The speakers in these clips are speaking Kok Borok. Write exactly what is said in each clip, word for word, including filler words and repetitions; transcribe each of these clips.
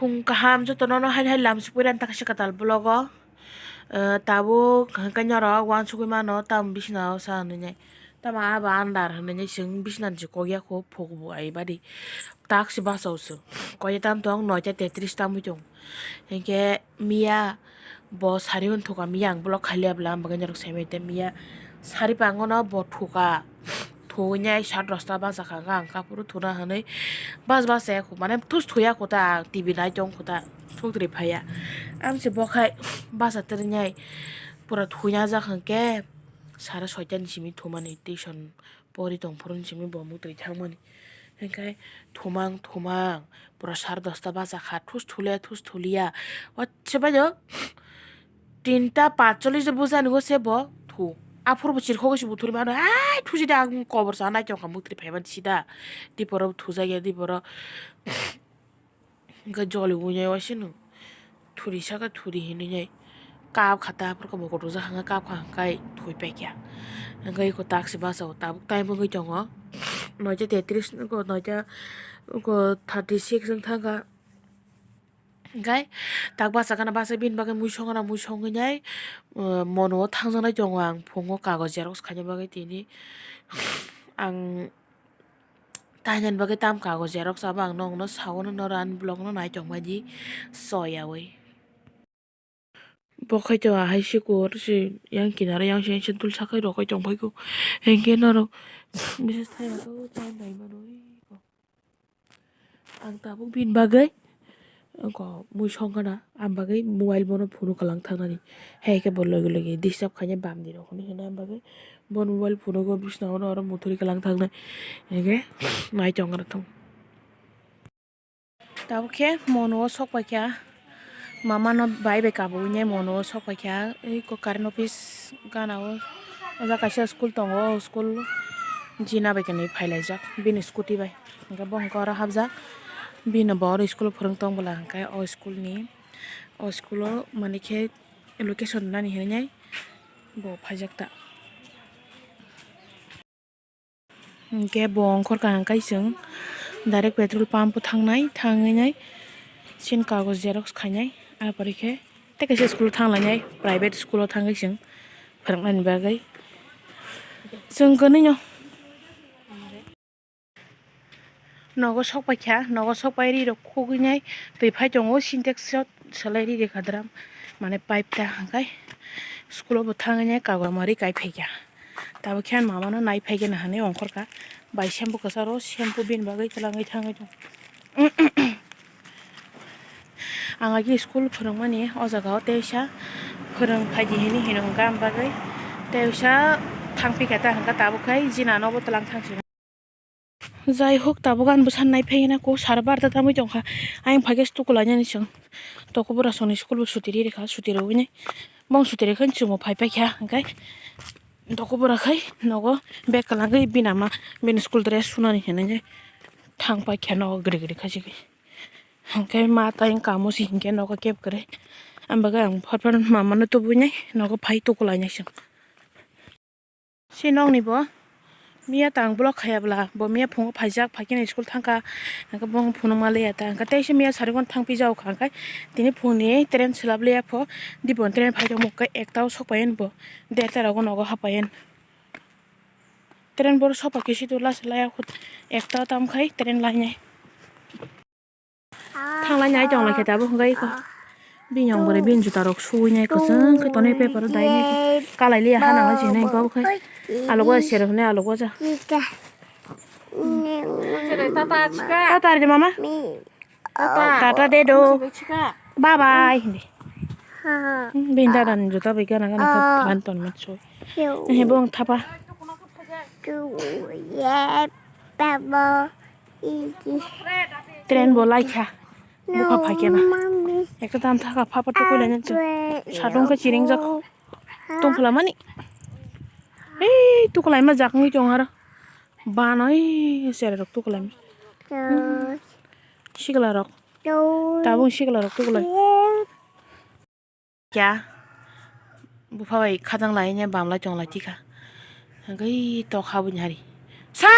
Phung kaham jotono no hai hai lam sukwi rani taka se kwtal vlog o. Eh, tabuk hwnkhe norok uansugwi mano tamo bisina o sa hinwi nai. Tamo abo andar hinwi nai chwng bisina ni se kok ya kho phuk bo ai bari. Tak se basa o chwng. Koi ya tam tong noita tetris tamwi tong. Hinkhe miya bo sari unthuka miya ang vlog khailiya bwla ang bagwi norok sai manya tei miya sari pangono bo thuka. Thuinai sat dosta bachakha hwnkhe ang kaphuru thuna hinwi bas bas chaya kho, mane thus thuya kho ta, ang T V nai tong kho ta, thuk twi phaiya. Amse bo khai bacha twrwngnai pura thuina jak hwnkhe sare soita ni simi thumani tuition pori tong phuru ni simi bo muk twi thangmani. Hwnkhe thumang thumang pura sare dosta bachakha, thus thuliya thus thuliya. Waisa bai do tinta patchollis de bujani go se bo thu. Aphuru bo chirkhogwi se buthuri mano, "Ai, thusi da, ang kobor cha nai tongkha," muk twi phaimani sida. Diporo thujakya, diporo hwnkhe joli wngya waisano. Thuri saka thuri hinwi nai kap kha ta, aphuru bo kotor jak hwnkhe kap kha hwnkhe thwi paikha. Hwnkhe eko tak se basa o tabuk time wngwi tongo. Noita tetris, eko noita, eko thirty six wng thangkha. Hwnkhe tak bachakgana bachai bini bagwi muisongna muisongwi nai, uh, mono o thangjaknai tongo ang phungo kagoz xerox khaina bagwi tini. Ang tainani bagwi tam kagoz xerox abo ang nokno saono noro ani vlogno naitongbaidi soyaui. Bo khaito ahai se kuwar se yang kinaro yang se dul sakai rok kai tongphai kho. Hinkhe norok bises thaiya khe time bai mano. Ang tabuk bini bagwi, oko, muisong gana, ang bagwi mobile bono phunuk kwlang thangnani. Hai khe bo logi logi disturb khainai bamni rok hinwi hwnwi ang bagwi bono mobile phunugo bisna ono oro muthuri kwlang thangnai. Hai khe nai tong oro thung. Tabuk khe mono o sok paikha. Mama no bai bai kabui nai mono o sok paikha, eko current office gana o, o jaga kaisa school tongo, o school jina bai kwnwi phailaijak bini scooty bai, hwnkhe bo hwnkhe oro hapjak, bini bo oro school o phwrwng tong bwla, hwnkhe o school ni, o school o manikhe location nani hinwi nai bo phaijak ta. Hwnkhe bo ongkhorkha hwnkhe chwng direct petrol pump o thangnai, thangwi nai sini kagoz xerox khainai, ah, porikhe tei kaisa school o thanglainai, private school o thangwi chwng phwrwknani bagwi chwng kwnwi no. Nogo sok paikha, nogo sok pai ri rok khugwi nai twi phai tongo, sintex o selai ri rikha dram, mane pipe ta hwnkhe school o bo thangwi nai kagor mari kai phaikha. Tabuk khe ani mama no nai phaikhe na hinwi ongkhorkha bai shampoo kwcharo, shampoo bini bagwi kwlangwi thangwi tong. Ang agi school phwrwngmani o jaga o teisa phwrwng phaidi hinwi hino hwnkha, ang bagwi teisa thangpikha ta hwnkha, tabuk khai jina nobo twlang thangsinai. Jai hok, tabuk ani bwsa nai phai na kok sar barta tamwi tongkha. Ayang phaikhe tukulainani chwng tokobora songni school bo suti ri rikha, suti rwui nai bong suti rikha chwng bo phai paikha, hwnkhe tokobora khai nogo bag kwlangwi bini ama bini school dress sunani hinwi thang paikha nogo giri giri khachigwi. Hwnkhe ma tayung kamo se hinkhe nogo keb kwrwi, ang bagwi ang phar phar mamano tubui nai nogo phai tukulainai chwng. Si nokni bo miya tang block khaya bwla, bo miya phungo phaijak, phaikhe school thangkha, hwnkhe bo phunukma liya ta, hwnkhe teisa miya sarigon thangpijak kha, hwnkhe tini phungni train swlap liya pho, dibon train phaijak mukhe ekta o sok paiyani bo, derta rogo nogo ha paiyani. Train boro sok paikhe situ last laya ekta o tamkhai train lainai. Thanglai nai tong lai khe tabuk hwnkhe eko. Bini yong bwrwi bini juta rok suwi nai kwchwng khe tonwi paper o dai nai khe. Kalai liya hana hwnwi se hinwi khe obo khe. Alok o sero hwnwi alok o ja. Tata ri de mama. Tata de do. Bye bye hindi. Bini dada ni juta bai gana gana khe phan ton ma soi. He bong thapa. Train bo laikha. Bupha phaikhe na. Ekta dam thaka phapa tukui laina chwng. Sadung khe chiring jak. Tongphla mani. Ei tukulaima jak wngwi tong aro. Banai sera rok tukulaima. Sikla rok. Tabung sikla rok tukulai. Kya? Bupha bai khajang lai ne bam lai tong lai tikha. Hwnkhe tok ha bini hari. Sa!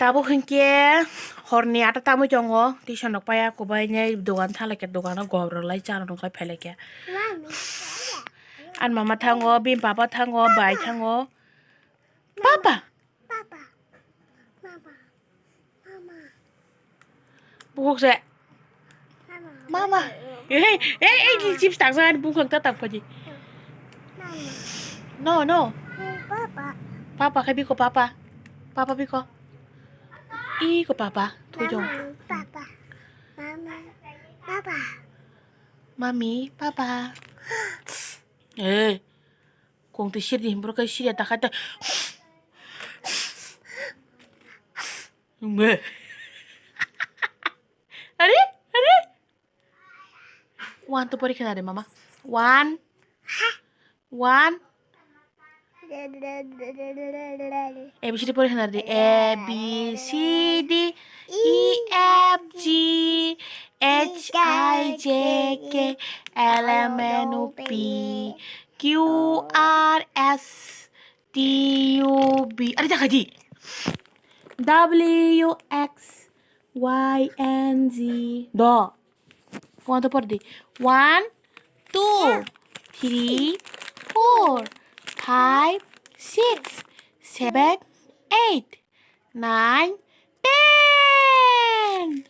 Tabuk hinkhe horni ata tamwi tongo, tuition rok paiya kubainai dogan thanglaikha, dogano gobroklai cha rwrwklai phailaikha. Ani mama thango, bini papa thango, bai thango. Papa. Papa. Mama. Mama. Bukhuk se. Mama. Mama. Eh, eh, eh, chips tak sa bukhuk ta tak phaji. Mama. No, no. Papa. Papa khai biko papa. Papa biko. Iko papa. Thui jong. Mama. Papa. Mama. Papa. Mami, papa. Eh. Kong twi sir di, borok kai sir ya, ta khai ta. Are, are. One, two pori khna de, mama. One. One. A B C D pori khna de. A B C D E F G H I J K L M N O P Q R S T U V. Are, ta khai di. W X Y and Z. Do. One, two pori di. One, two, three, four, five, six, seven, eight, nine, ten.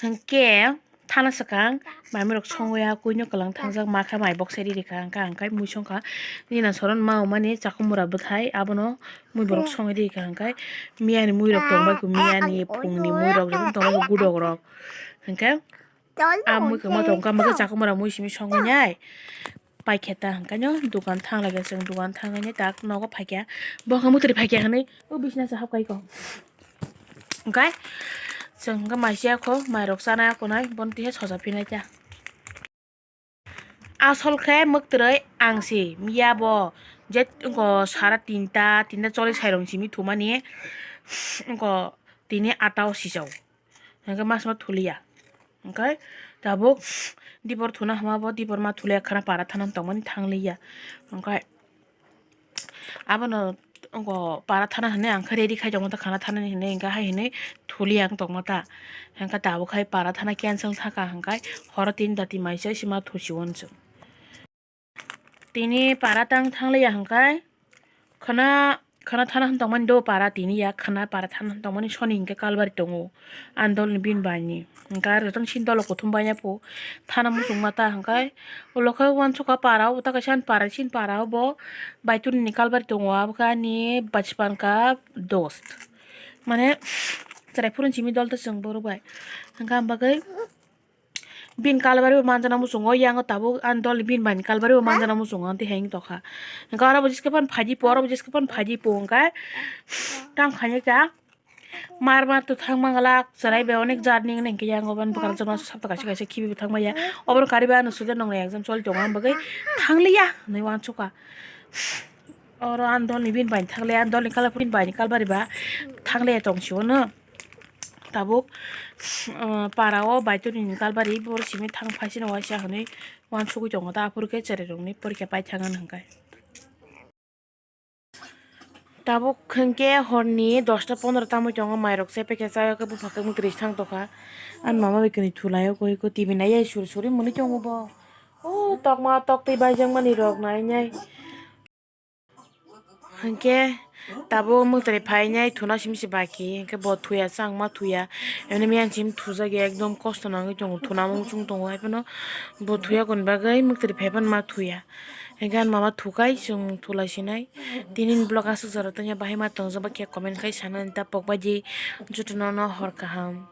Hwnkhe thana swkang maimui rok songwi ya, kuino kwlang thangjak ma kha, mai bok sai rikha, hwnkhe ang khai mui songkha. Nini soron ma mani chakhumura bwthai, abono mui borok songwi rikha, hwnkhe miyani mui rok tongbai kho, miyani phungni mui rok jotono tongbai kho, gudok rok. Hwnkhe a mui kwma tongkha, mui khe chakhumura mui simi songwi nai. Paikha ta hwnkhe no dogan thang laiya, chwng dogan thangwi tak nogo phaikha, bo khe mwtwrwi phaikha hwnwi o bisina se hapkai kho. Hwnkhe chwng hwnkhe mai chaya kho, mai rok chanai akonai, bono tisa soja phinai ta. Asol khe mwktwrwi ang si miya bo je wngkha sara tinta, tinta choli sairok simi thumani wngkha tini ata o sijao. Hwnkhe masma thuliya. Hwnkhe tabuk dipor thuna hwnma bo dipor ma thuliya khana para thana tongmani thangliya. Hwnkhe abono wngkha para thana hinwi ang khe ready khai tongma ta khana thanani hinwi hwnkhe hai hinwi thuliya ang tongma ta. Hwnkhe tabuk hai para thana cancel thaka hwnkhe horo tin dati mai chai sima thusi uansu. Tini para tang thangliya hwnkhe khwna, khwna thana hwn tongmani do para tini ya, khwna para thana hwn tongmani soni hwnkhe kalbari tongo. Ani dol ni bini bai ni hwnkhe aro jotoni sini dolo kuthum bai ya pho thana muchungma ta hwnkhe ulo khe uansukha para o ta kaisa ani para sini para o bo baituni ni kalbari tongo, abo khe ani bachpan ka dost. Mane chwrai phuru simi dol ta chwng borok bai hwnkhe ang bagwi. Bini kalbari bo manjana muchungo, yango tabuk ani dol ni bini bai ni kalbari bo manjana muchungo, tei hai wng tokha. Hwnkhe oro bo jiskhe phano phaidi po, oro bo jiskhe phano phaidi po hwnkhe tamo khainai kha. Mar mar to thang manglak, chwrai bai onek jar ni hwnkhe yango bini bwkha rok joto sapta kaisa kaisa khibi bo thang maya. Obo rok kariba ano suja nongni exam choli tongo, ang bagwi thangliya hinwi uansukha. Oro ani dol ni bini bai ni thangliya, ani dol ni kalbari ba thangliya tong sio no. Tabuk, ah, para o baitoni ni kalbari boro simi thang phaisino waisa hinwi uansugwi tongo ta, aphuru khe chwrai rokni porikha paithang ani hwnkhe. Tabuk hwnkhe horni dosta pondro tamwi tongo, mairok se paikha chawi khe bupha khe mwtwrwi thang tokha. Ani mama bai kwnwi thulai o koi koi T V nai suri suri mwnwi tongo bo. O tokma toktwi baijakmani rok nai nai. Hwnkhe tabuk mwtwrwi phainai thuna simi se baki, hwnkhe bo thuya, chwng ma thuya, emni miyang simi thujak ya, ekdom kosto nangwi tongo, thuna muchung tongo, haiphano bo thuya koni bagwi mwtwrwi phaiphano ma thuya, hwnkhe ani mama thukai chwng thulai sinai. Tini ni vlog aswk jora tongya, bahai ma tongjak ba khe comment khai sanani ta pokbai di, jotono no hor kaham.